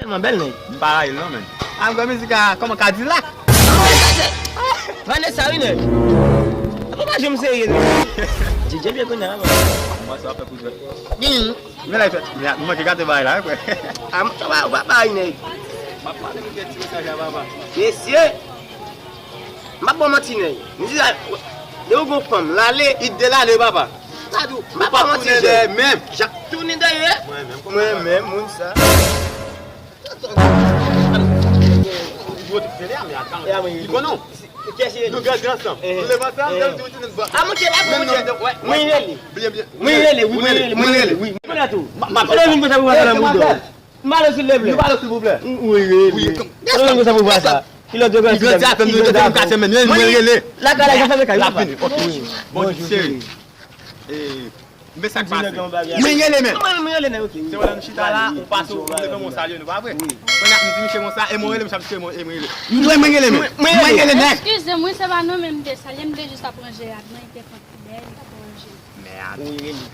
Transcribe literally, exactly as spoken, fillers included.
Tèlman bèl, nèg. M pa rayi l non, menn. A, m kwè mizik a kòman, Kadilak. Vanessa, wi, nèg. Apa pa janm serye, nèg. Didye byen konnen la, man. Mwen sa ap fè pou jwèt. Men la, fèt. Men nou manke gate bagay la, wi, frè. A, mwen sa va, ou pa bay, nèg. M ap pale pou kèk ti mesaj la, papa. Mesye. M ap ba w manti, nèg. M di la, depi w gon fanm, l ale. Li de l ale, papa. Sa di w, m ap ba w manti, jèn. Menm. Jak tounen dèyè. Mwen menm, mwen menm, moun sa. Li konnen w. Nou grandi ansanm. Nou leve ansanm, lè m di w tounen ba. A, monchè, la, monchè. Mwen rele. Byen, byen. Mwen rele, wi, mwen rele, mwen rele, wi. Mwen rele tou. M ap vin konsa pou pase nan bouda. M pale silvouplè. Nou pale silvouplè. Wi, wi, wi. Mwen rele konsa pou pase. Ki lòt yo grandi avè m, nou te fè yon katye, men mwen rele. Lakay la, yo fèmen kay, papa. Bonjou, cheri. E, men sa k pase? Mwen rele, men. Mwen rele, men, ok. Se pandan nou chita la, ou pase, ou leve, mwen salye nou, pa vre? Kounye a, m di misye konsa, e mwen rele, misye ap di mwen, e mwen rele. Mwen, mwen rele, men. Mwen rele, men. Eskize m, wi, se pa non, men m te salye, m te jis ap ranje rad mwen, li te pran poubèl, li t ap ranje. Mèd. Mwen rele.